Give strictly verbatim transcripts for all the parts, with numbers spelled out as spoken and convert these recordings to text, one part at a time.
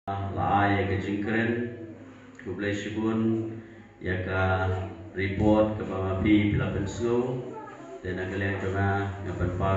La ai ïa ka jingkren. Khublei shibun ïa ka report kaba ma phi phi la pynsngew. Te na ka liang jong nga nga pynpaw.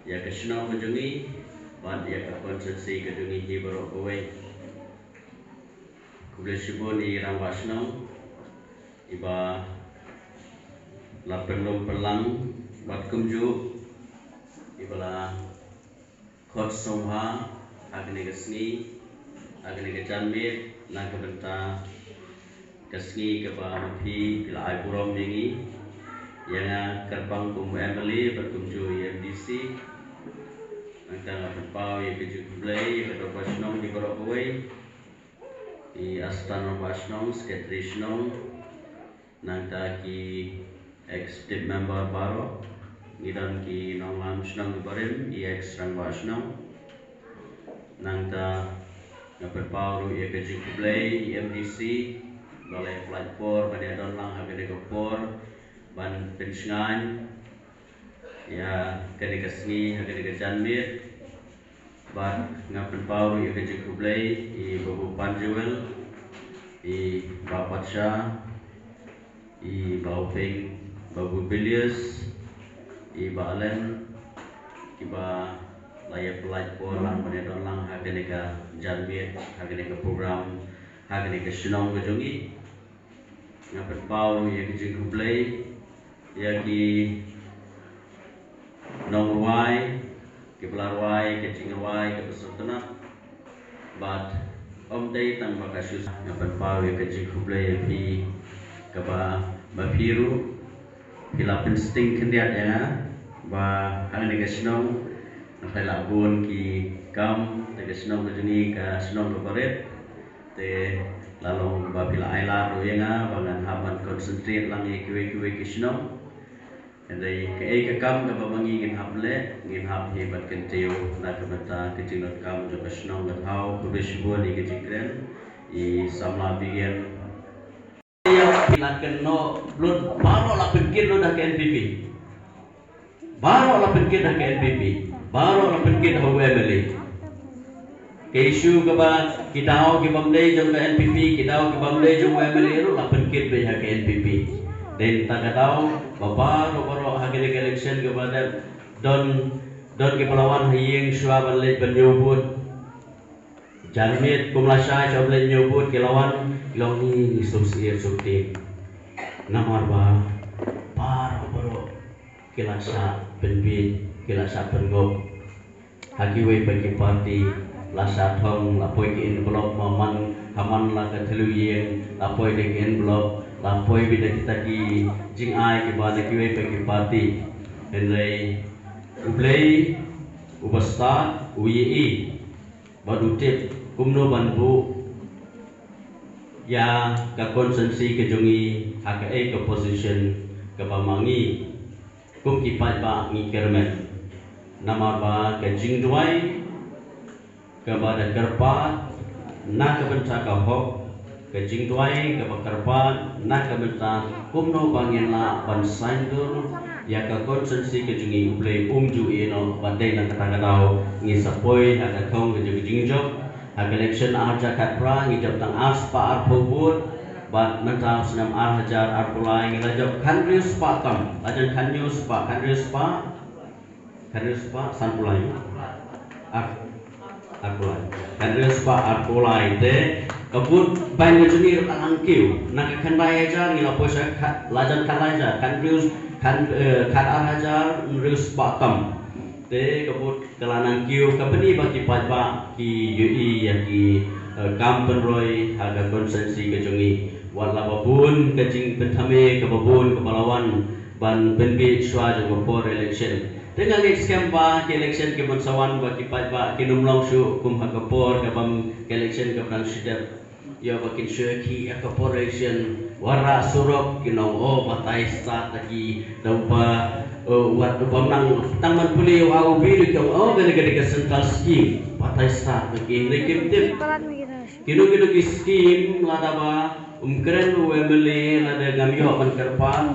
Ïa ka shnong ka jong ngi bad ïa ka constituency ka jong ngi hi baroh kawei. Khublei shibun i rangbah shnong iba la pynlong pynlang bad kumjuh iba la khot sngewbha ha kane ka sngi, ha kane ka janmiet na ka bynta ka sngi kaba ma phi phi la ai burom ïa ngi, ïa nga kyrpang kum u M L A bad kumjuh i M D C. Nangta nga pynpaw ïa ka jingkhublei ïa ka dorbar shnong hi baroh kawei, i Assistant Rangbah Shnong, Secretary Shnong, nangta ki executive member baroh, ngi don ki nonglam shnong kiba rim, i ex rangbah shnong. Nangta nga pynpaw ruh ïa ka jingkhublei i M D C ba la ïa pynlait por ban ïa don lang ha kane ka por ban pynshngaiñ ïa kane ka sngi ha kane ka janmiet. Bad nga pynpaw ruh ïa ka jingkhublei i Babu Panjewel, i Bah Patsha, i Bah Upeng, Babu Bilius, i Bah Alen, kiba la ïa pynlait por lang ban ïa don lang ha kane ka janmiet, ha kane ka program, ha kane ka shnong ka jong ngi. Nga pynpaw ïa ka jingkhublei ïa ki nongrwai kiba la rwai ka jingrwai kaba sngewtynnat. Bad ym dei tang ba ka shu, nga pynpaw ïa ka jingkhublei ïa phi kaba ma phi ruh phi la pynsting khyndiat ïa nga ba hangne ka shnong nga phi la bun ki kam, te ka shnong ka jong ngi ka shnong kaba rit. Te la long ba phi la ai lad ruh ïa nga ba ngan hap ban concentrate lang ïa kiwei kiwei ki shnong. Hynrei kaei ka kam kaba ma ngi ngin hap leh, ngin hap hi bad kyntiew na ka bynta ka jingdonkam jong ka shnong ka thaw. Khublei shibun ïa ka jingkren i samla Bigen. Ïa phi la kynnoh lut baroh la pynkit lut ha ka N P P. Baroh la pynkit ha ka N P P. Baroh la pynkit ha u M L A. Ka issue kaba ki daw ki bym dei jong ka N P P, ki daw ki bym dei jong u M L A ruh la pynkit beit ha ka N P P. Dei ta ka daw ba baroh baroh ha kane ka election kaba dep don, don kiba la wan ha ïing shuwa ban leit ban ñiew vote. Janmiet kum lashai shuwa ban leit ñiew vote ki la wan, ki long ngi ngi suk sir suk tim. Namar ba baroh baroh ki la shah pynbiej, ki la shah pynngop ha kiwei pat ki party. La shah thong, la poi ki envelope, ma man ha man la ka thliew ïing la poi da ki envelope, la poi beit da kita ki jingai kiba na kiwei pat ki party. Hynrei U Blei uba stad u ïohi bad u tip kumno ban buh ïa ka constituency ka jong ngi ha kaei ka position kaba ma ngi kum ki paidbah ngi kyrmen. Namar ba ka jingduwai kaba da kyrpad na ka bynta ka hok, ka jingduwai kaba kyrpad na ka bynta kumno ba ngin lah ban saiñdur ïa ka constituency ka jong ngi, U Blei um ju ïeh noh. Bad dei na kata ka daw ngi sa poi ha ka thong ka jong ka jingjop. Ha ka election ar hajar khatphra ngi jop tang ar spah arphew vote, bad mynta u snem ar hajar arphew lai ngi la jop khathynriew spah tam, la jan khathynñiew spah, khathynriew spah, khathynriew spah sanphew lai. Ar, arphew lai. Khathynriew spah arphew lai te ka vote bank ka jong ngi ruh ka nang kiew. Na ka khyndai hajar ngi la poi sha khat, la jan khatlai hajar, khathynriew, khat, eh, khatar hajar hynriew spah tam. Te ka vote ka la nang kiew, ka pyni ba ki paidbah ki ïohi ïa ki, eh, kam pynroi ha ka constituency ka jong ngi. Wat la ba bun ka jingpynthame kaba bun kaba la wan ban pynbiej shuwa jong ka por election. Te nga ngeit skhem ba ki election ki ban sa wan ba ki paidbah kin ym long shuh kum ha ka por kaba ka election kaba dang shu dep. Ïa ba kin shu ïa ki ïa ka por election, wanrah surok kin ong, oh, batai stad da ki, da u ba, oh, wat u bym nang tang ban pule ïa u A U B da ki ong, oh, kane kane ka central scheme, batai stad da ki, ne kim tip. Kino kino ki scheme lada ba ym kren u M L A, lada ngam ïoh ban kyrpad,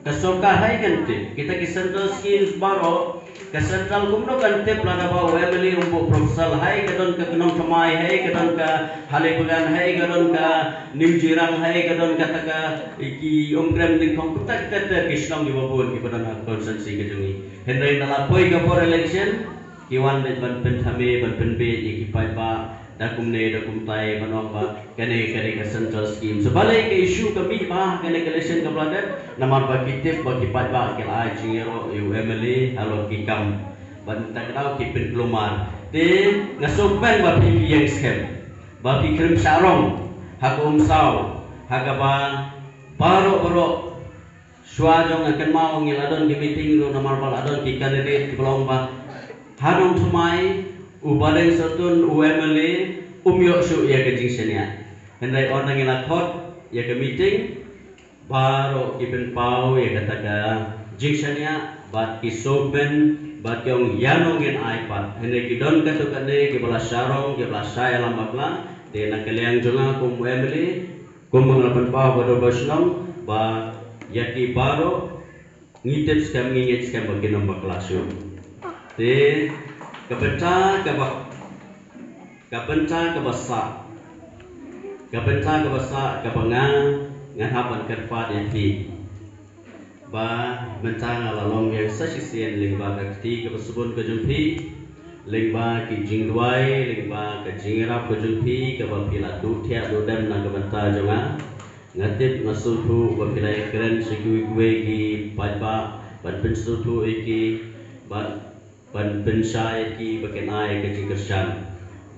ka sorkar ha kan tip. Kita ki central schemes baroh, ka central kumno kan tip lada ba u M L A um buh proposal, ha ka don ka Nongthymmai, ha ka don ka Halebagan, ha ka don ka New Jirang, ha ka don kata ka, ki Umkrem Dingthong, kumta kita ter ki shnong kiba bun kiba don ha constituency ka jong ngi. Hynrei na la poi ka por election, ki wan dei ban pynthame, ban pynbiej ïa ki paidbah da kumne da kumtai, ban ong ba kane kane ka central scheme. So balei ka issue ka mih ba kane ka election kaba la dep, namar ba ki tip ba ki paidbah ki la ai jingïaroh ïa u M L A halor ki kam. Ban ta ka daw ki pynkulmar. Te nga sngewkmen ba phi, phi ïeng skhem, ba phi khlem shah rong ha ka Umsaw, ha kaba baroh baroh shuwa jong nga kynmaw ngi la don ki meeting ruh namar ba la don ki candidate kiba long ba ha Nongthymmai u Bah Deng Sohtun u M L A um ïoh shuh ïa ka jingshaniah. Hynrei ynda ngi la khot ïa ka meeting, baroh ki pynpaw ïa kata ka jingshaniah bad ki sngewkmen bad ki ong ïa no ngin ai pat. Hynrei ki don katto katne kiba la shah rong, kiba la shah ïalam bakla. Te na ka liang jong nga kum u M L A, kumba nga la pynpaw ka Dorbar Shnong, ba ïa ki baroh ngi tip skhem, ngi ngeit skhem ba kin ym bakla shuh. Te ka bynta kaba, ka bynta kaba sah, ka bynta kaba sah kaba nga, ngan hap ban kyrpad ïa phi. Ba mynta nga la long ïa sa shisien lyngba ka kti kaba sbun ka jong phi, lyngba ki jingduwai, lyngba ka jingïarap ka jong phi kaba phi la duh thiah duh dem na ka bynta jong nga. Nga tip, nga sngewthuh ba phi la ïakren sha kiwei kiwei ki paidbah ban pynsngewthuh ïa ki, ban, ban pynshai ïa ki ba kin ai ka jingkyrshan.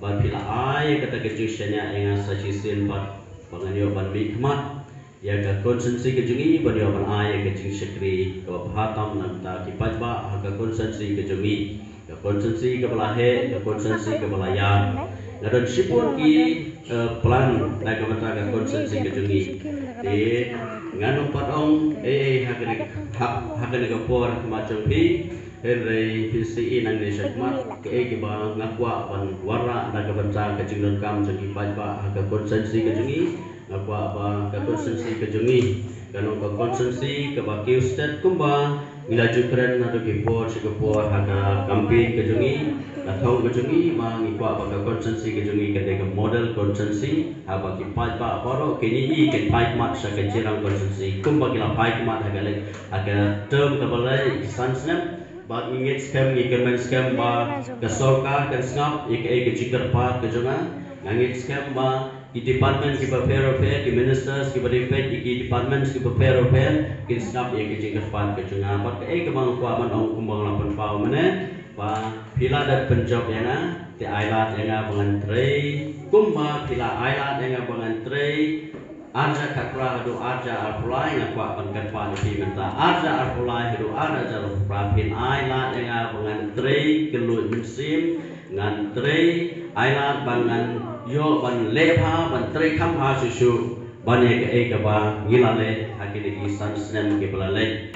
Ba phi la ai kata ka jingshaniah ïa nga sa shisien pat ba ngan ïoh ban mihkhmat ïa ka constituency ka jong ngi, ban ïoh ban ai ïa ka jingshakri kaba bha tam na ka bynta ki paidbah ha ka constituency ka jong ngi. Ka constituency kaba la heh, ka constituency kaba la ïar. Nga don shibun ki, eh, plan na ka bynta ka constituency ka jong ngi. Te ngan ym pat ong ei ei ha kane, ha, ha kane ka por ha khmat jong phi. Hynrei phin sa ïohi nangne shakhmat kaei kaba nga kwah ban wanrah na ka bynta ka jingdonkam jong ki paidbah ha ka constituency ka jong ngi. Nga kwah ba ka constituency ka jong ngi kan long ka constituency kaba kiew stet kumba ngi la ju kren naduh ki por sha ki por ha ka campaign ka jong ngi. Nga thong ka jong ngi, ma ngi kwah ba ka constituency ka jong ngi kan dei ka model constituency, haba ki paidbah baroh kin ïohi, kin phai khmat sha ka Jirang constituency kumba ki la phai khmat ha ka leit, ha ka term kaba la leit, ki san snem. Bad ngi ngeit skhem, ngi kyrmen skhem ba ka sorkar kan sngap ïa kaei ka jingkyrpad ka jong nga. Nga ngeit skhem ba ki department kiba pher bapher, ki ministers kiba dei peit ïa ki departments kiba pher bapher, kin sngap ïa ka jingkyrpad ka jong nga. Bad kaei kaba nga kwah ban ong kumba nga la pynpaw mynne, ba phi la dep pynjop ïa nga, te ai lad ïa nga ba ngan trei. Kumba phi la ai lad ïa nga ba ngan trei arhajar khatphra haduh arhajar arphew lai, nga kwah ban kyrpad ïa phi mynta, arhajar arphew lai haduh arhajar arphew phra, phin ai lad ïa nga ba ngan trei kylluid mynsiem, ngan trei, ai lad ba ngan ïoh ban leh bha, ban trei kham bha shuh shuh ban ïa kaei kaba ngi la leh ha kine ki san snem kiba la leit.